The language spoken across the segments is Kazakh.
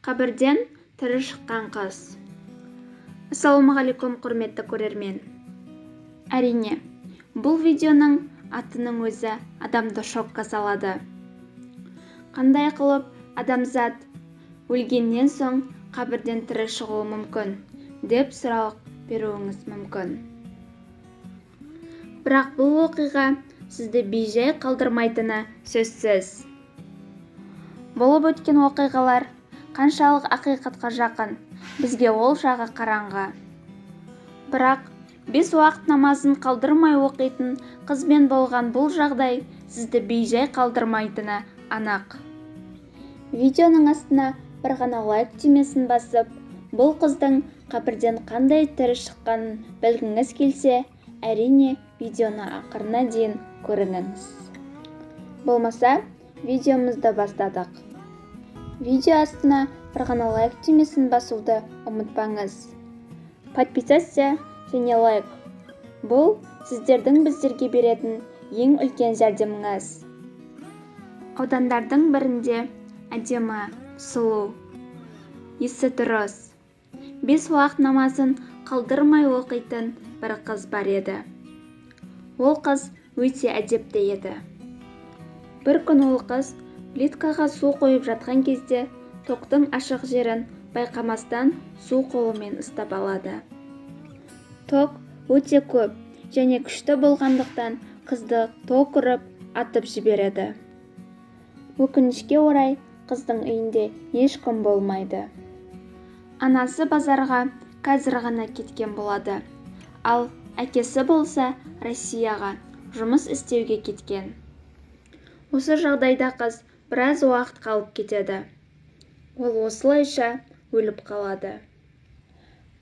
Қабірден тірі шыққан қыз. Ассалаумағалейкум, құрметті көрермен. Әрине, бұл видеоның атының өзі адамды шокқа салады. Қандай қылып адамзат өлгеннен соң қабірден тірі шығуы мүмкін деп сұрақ беруіңіз мүмкін. Бірақ бұл оқиға сізді бейжай қалдырмайтыны сөзсіз. Болып өткен оқиғалар қаншалық ақиқатқа жақын, бізге ол жағы қараңғы. Бірақ бес уақыт намазын қалдырмай оқитын қызбен болған бұл жағдай сізді бейжай қалдырмайтыны анық. Видеоның астына бір ғана лайк түймесін басып, бұл қыздың қабірден қандай тірі шыққанын білгіңіз келсе, әрине, видеоны ақырына дейін көріңіз. Болмаса, видеомызды бастадық. Видео астына бір ғана лайк түймесін басуды ұмытпаңыз. Подписаться және лайк. Бұл сіздердің біздерге беретін ең үлкен жәрдеміңіз. Аудандардың бірінде әдемі, сұлу, есі дұрыс, бес уақыт намазын қалдырмай оқитын бір қыз бар еді. Ол қыз өте әдепті еді. Бір күн ол қыз плиткаға су қойып жатқан кезде токтың ашық жерін байқамастан су қолымен ұстап алады. Ток өте көп және күшті болғандықтан қызды ток ұрып атып жібереді. Өкінішке орай, қыздың үйінде ешкім болмайды. Анасы базарға қазір ғана кеткен болады, ал әкесі болса Россияға жұмыс істеуге кеткен. Осы жағдайда қыз біраз уақыт қалып кетеді. Ол осылайша өліп қалады.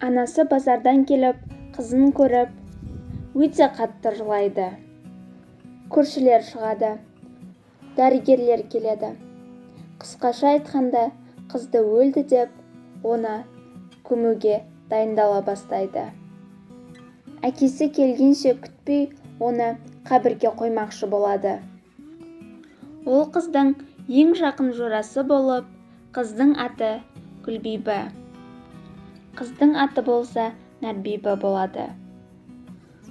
Анасы базардан келіп, қызын көріп, өте қатты жылайды. Көршілер шығады, дәрігерлер келеді. Қысқаша айтқанда, қызды өлді деп, оны көмуге дайындала бастайды. Әкесі келгенше күтпей, оны қабірге қоймақшы болады. Ол қыздың ең жақын жорасы болып, қыздың аты Гүлбибі. Қыздың аты болса Нәрбибі болады.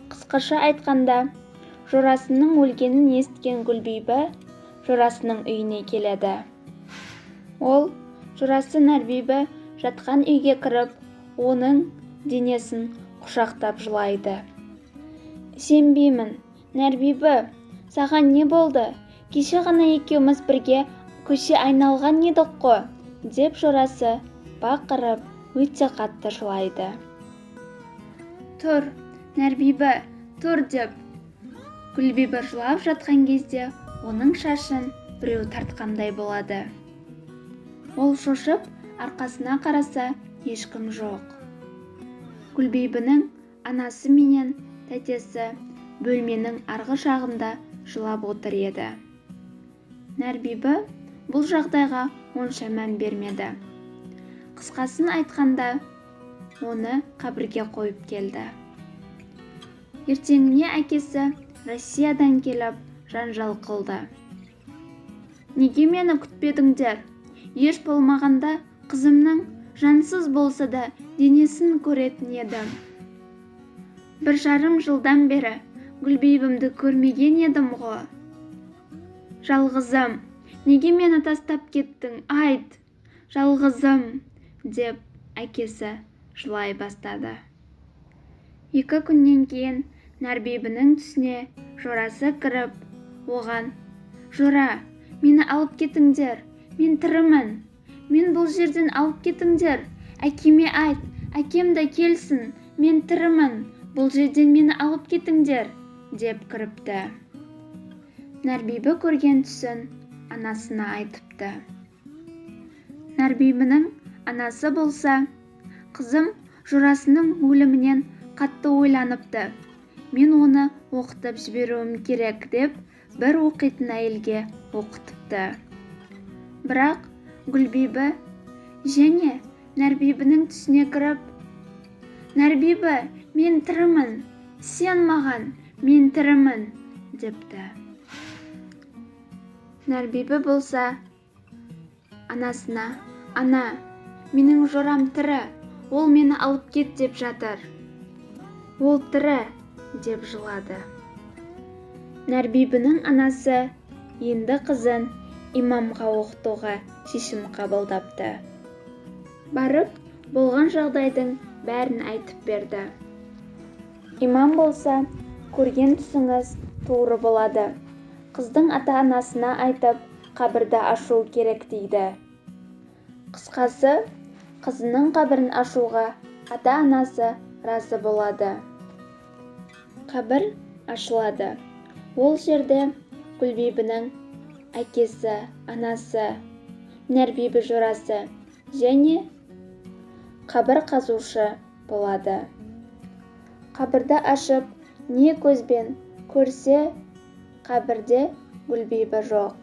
Қысқаша айтқанда, жорасының өлгенін естіген Гүлбибі жорасының үйіне келеді. Ол жорасы Нәрбибі жатқан үйге кіріп, оның денесін құшақтап жылайды. Сенбеймін, Нәрбибі, саған не болды? Кеше ғана екеуміз бірге көше айналған едік қой, деп жорасы бақырып, өте қатты жылайды. Тұр, Нәрбибі, тұр деп. Гүлбибі жылап жатқан кезде оның шашын біреу тартқандай болады. Ол шошып, арқасына қараса, ешкім жоқ. Гүлбибінің анасы менен тәтесі бөлменің арғы жағында жылап отыр еді. Нәрбибі бұл жағдайға онша мән бермеді. Қысқасын айтқанда, оны қабірге қойып келді. Ертеңіне әкесі Россиядан келіп жанжал қылды. Неге мені күтпедіңдер? Еш болмағанда қызымның жансыз болса да денесін көретін едім. 1,5 жылдан бері Гүлбибімді көрмеген едім ғой. Жалғызым, неге мені тастап кеттің, айт, жалғызым, деп әкесі жылай бастады. 2 күннен кейін Нәрбибінің түсіне жорасы кіріп, оған: «Жора, мені алып кетіңдер, мен тірімін, мен бұл жерден алып кетіңдер, әкеме айт, әкем де келсін, мен тірімін, бұл жерден мені алып кетіңдер», деп кіріпті. Нәрбибі көрген түсін анасына айтыпты. Нәрбибінің анасы болса, қызым жорасының өлімінен қатты ойланыпты. Мен оны оқытып жіберуім керек деп бір оқитын әйелге оқытыпты. Бірақ Гүлбибі және Нәрбибінің түсіне кіріп, «Нәрбибі, мен тірімін, сен маған, мен тірімін», депті. Нәрбибі болса анасына: «Ана, Менің жорам тірі, ол мені алып кет деп жатыр. Ол тірі, деп жылады. Нәрбибінің анасы енді қызын имамға оқытуға шешім қабылдапты. Барып, болған жағдайдың бәрін айтып берді. Имам болса, көрген түсіңіз туыры болады. Қыздың ата-анасына айтып, қабірді ашу керек дейді. Қысқасы, қызының қабірін ашуға ата-анасы разы болады. Қабір ашылады. Ол жерде Гүлбибінің әкесі, анасы, Нәрбибі жорасы және қабір қазушы болады. Қабірді ашып, не көзбен көрсе, қабірде Гүлбибі жоқ.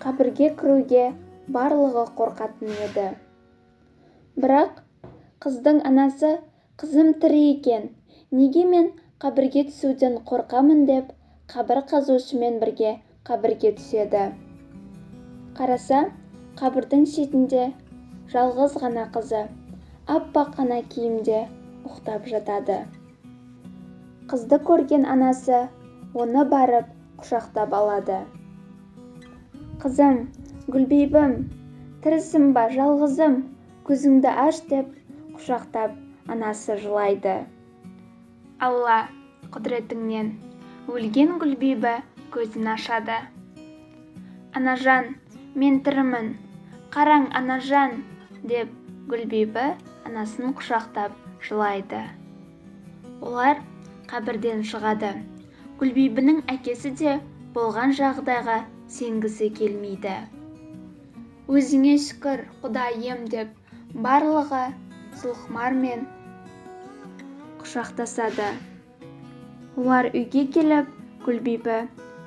Қабірге кіруге барлығы қорқатын еді. Бірақ қыздың анасы, қызым тірі екен, неге мен қабірге түсуден қорқамын деп, қабір қазушымен бірге қабірге түседі. Қараса, қабірдің шетінде жалғыз ғана қызы, аппақ қана киімде ұйықтап жатады. Қызды көрген анасы оны барып құшақтап алады. Қызым, Гүлбибім, тірісің ба, жалғызым, көзіңді аш деп құшақтап анасы жылайды. Алла, құдіретіңнен, өлген Гүлбибі көзін ашады. Анажан, мен тірімін, қараң, анажан, деп Гүлбибі анасын құшақтап жылайды. Олар қабірден шығады. Гүлбибінің әкесі де болған жағдайға сенгісі келмейді. Өзіңе шүкір, Құдайым, деп барлығы Зұлхмармен құшақтасады. Олар үйге келіп, Гүлбибі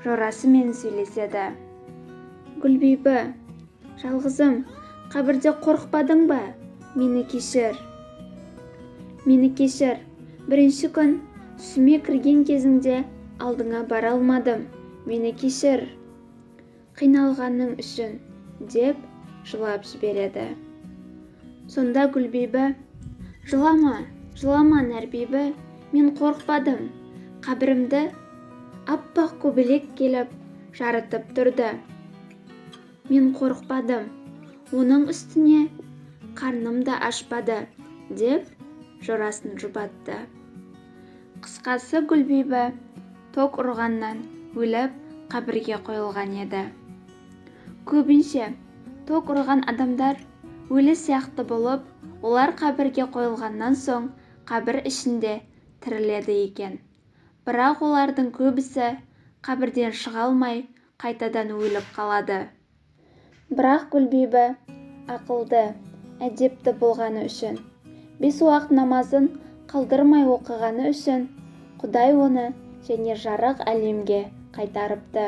жорасымен сөйлеседі. Гүлбибі, жалғызым, қабірде қорықпадың ба? Мені кешір. Мені кешір. Бірінші күн түсіме кірген кезіңде алдыңа бара алмадым. Мені кешір. Қиналғаның үшін, деп жылап жібереді. Сонда Гүлбибі, жылама, жылама, Нәрбибі, мен қорықпадым. Қабірімді аппақ көбелек келіп жарытып тұрды. Мен қорықпадым. Оның үстіне қарным да ашпады, деп жорасын жұбатты. Қысқасы, Гүлбибі ток ұрғаннан өліп қабірге қойылған еді. Көбінше ток ұрған адамдар өлі сияқты болып, олар қабірге қойылғаннан соң қабір ішінде тіріледі екен. Бірақ олардың көбісі қабірден шыға алмай қайтадан өліп қалады. Бірақ Гүлбибі ақылды, әдепті болғаны үшін, 5 уақыт намазын қалдырмай оқығаны үшін Құдай оны және жарық әлемге қайтарыпты.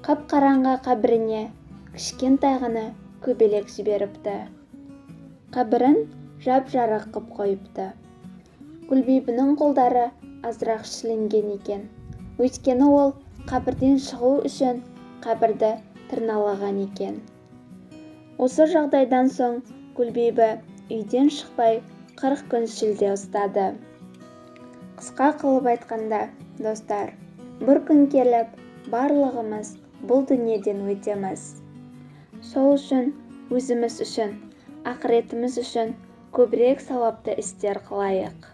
Қап-қараңғы қабіріне кішкентай ғана көбелек жіберіпті. Қабірін жап-жарық қып қойыпты. Гүлбибінің қолдары азырақ шілінген екен. Өйткені ол қабірден шығу үшін қабірді тырналаған екен. Осы жағдайдан соң Гүлбибі үйден шықпай 40 күн шілде ұстады. Қысқа қылып айтқанда, достар, бір күн келіп барлығымыз бұл дүниеден өтеміз. Сол үшін өзіміз үшін, ақыретіміз үшін көбірек сауапты істер қылайық.